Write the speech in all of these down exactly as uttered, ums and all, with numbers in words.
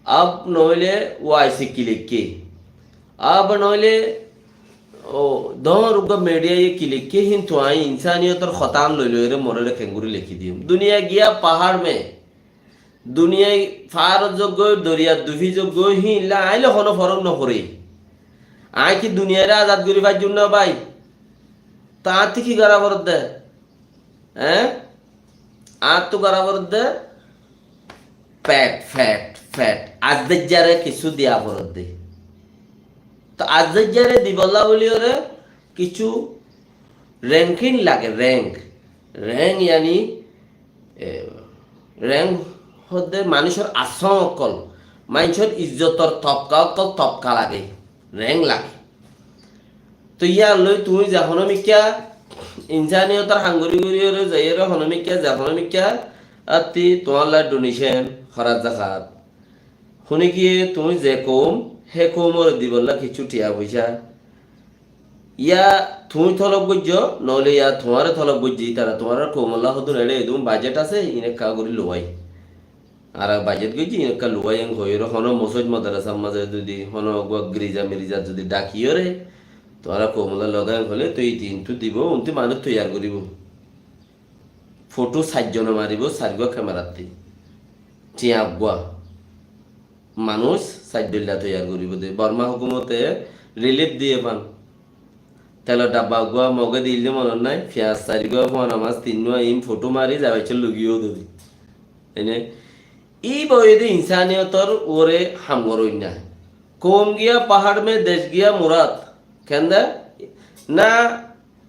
Ab noóile wáise ki leikké, ab noóile o dóñr uggúa midhiyaye ki leikké, híntu aññí insániyotor hotá loiloiyóre moré kengóri lekí diyum. Duniya giya pahár me, duniyai faárot zoggói, doriyat dufi zoggói, híinlla aññíle honó forók noforé. Aññí ki duniyairé azad gorí faijjúm ná bái? Te añáttu ki gorá foredde? Eé? Añáttu gorá foredde fet, fet, fet. Azzajjaré kissú diya foredde. To azzajjaré dibolla bóliyoré kissú renkin lage, renk. Renk yani, e, renk hoódde manúicor asón ókkol, manúicor izzotor tobka ókkol, tobka lage, renk lage. To yían loi tuñí ze honómikká insániyotor ham gorí goríyoré zaiyóre honómikká, ze honómikká atti tuáñlla donation, hórat zakat, hone giyé tuñí ze koum, hé koumoré dibolla kissú thiañ foicá, yá tuñí tolob goijjó, noóile yá tuáñre tolob goijjé, ítara tuáñrar koumolla hodún eçé edún bajet asé, iín ekká gorí luwái. Añára bajet goijjí, iín ekká luwái, en hoiyóre honó mosóit modarasar mazé zodi honó uggúa giriza mirizat zodi dhakiyóre tuáñra koumolla logaiyó hoilé, toi iín tintú dibou, untú manúic toiyar goríbou. Fothó sair zone maribóu, sairgúa kemerattí. Thiañ eggúa. Manúic sair dhoilla toiyar goríbou de. Borma hókumote rilif diyé fán. Telor dhabba eggúa Mogé diyíl de monot nái, fiyas sairgúa, fúana mas tinnúa, iín fothó mari zaibaicór lugiyó de. Ene, íba óiye de insaniyotor uore ham goróinna. Koum giya pahár me, dec giya murad. Kende? Na,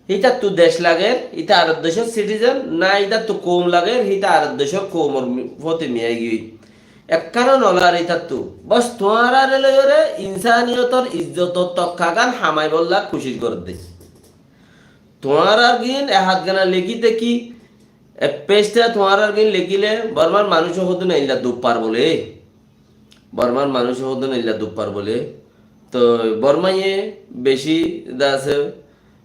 hítattu dec lager, híte arek decor citizen, na hítattu koum lager, híte arek decor koumor mi-, fóti miyai giyói. Ekkán nolar hítattu. Bos tuáñrare loiyóre insaniyotor izzotor tokkagán hamaibólla kucíc gorédde. Tuáñrar gín e hátgana lekíte ki, e pecta tuáñrar gín lekíle Bormar manúic hodún eilla duk far bóle. Bormar manúic hodún eilla duk far bóle. Toi Bormaye beci de asé,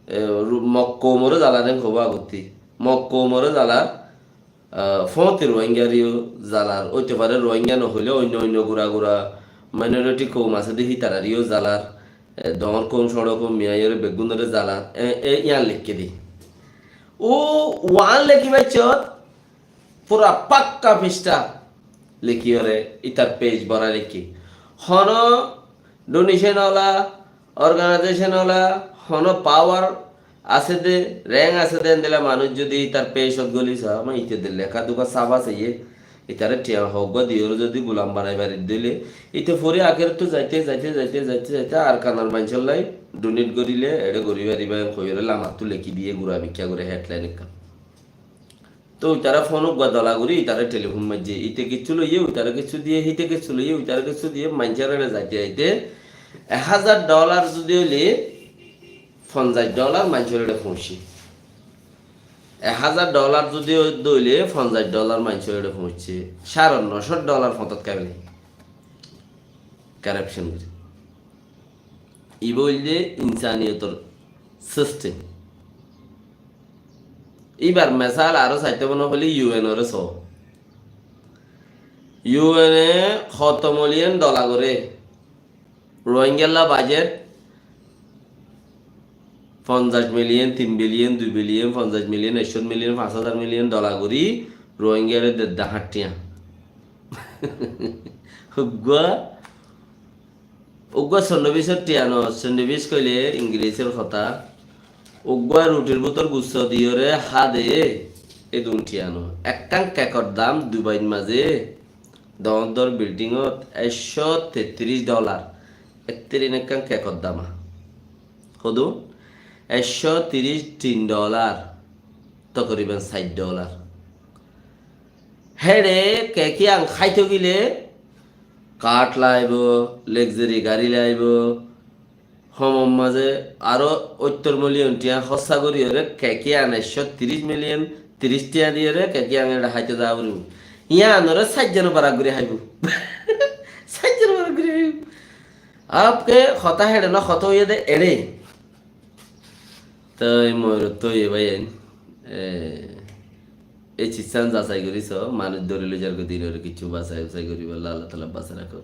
e, Ru-, Mog koumoré zalar, en hoibó agottí. Mog koumoré zalar, ah, fóñti Ruáingareyó zalar. Óito fare Ruáinga nohoilé oinno oinno gura gura minority koum asé de hítarareyó zalar. E, doñr koum, cóñço koum, miyaiyoré beggúnoré zalar. E, e, yían leikké de. Ó, uán lekí baiccót, fura pakka fisthá lekíyoré ítar page borái raikké. Honó donation ola, organization ola, honó power asé de, rank asé de, endilla manúic zodi ítar page ot góli sa, ama íte de leká duká saf asé iye, ítare thiañ hoggúa diyoré zodi gulam banai fari dile, íte fori akérottú zaite, zaite, zaite, zaite, zaite, Arkanor maincólla donate goríle, eçé gorí faribá, en hoiyóre lamattú lekí diyé, gura mikká gorí headline ekkán. Toi uitará fón uggúa dola gorí, uitará telifón maijjé. Íte kessú loiyé, uitará kessú diyé, híte kessú loiyé, uitará kessú diyé, maincór eçé zaite zaite ek házar dholar zodi óile fonzaic dholar maincór eçé foóñiccé. Ek házar dholar zodi ó-, dóile fonzaic dholar maincór eçé foóñiccé. Sáre nocót dholar fóñtat káilaiyé. Corruption gorí. Ibá óilde insaniyotor system. Íbar mesal aró saitó mone hoilé U N oré só. U N e hoto million dola goré. Rohingyalla budget fonzaic million, tin billion, dui billion, fonzaic million, ekcót million, fañs házar million dola gorí Rohingyare dedde háñttiya. Uggúa Uggúa sendwich or thiañ no, sendwich hoilé Ingilizir hotá. Uggúa ruthir bútore gusso diyóre há de, edún thiañ no. Ekkán kekor dam Dubair mazé, doñr doñr bildingot ekcó tettiríc dholar. Ektirin ekkán kekor dam. Hodún? Ekcó tiríc tin dholar. Tokoriban sair dholar. Héçe kek yián háito gile kath laibo, luxury gari laibo, homor mazé aró óttor million thiañ hóssa goríyoré kek yián ekcó tiríc million, tiríc thiañ diyóre kek yián héçe háito za foribo. Yiánoré sair zone barak gorí háibo. Sair zone barak gorí háibo. Abke hotá héçe no, hotá óiye de eçe. Toi moirottú óiye báiyain, e, e cizzán zasai gorí so, manúic dóri loi zargói, dinore kessú basai usai goríbolla Allah taala basai rakók.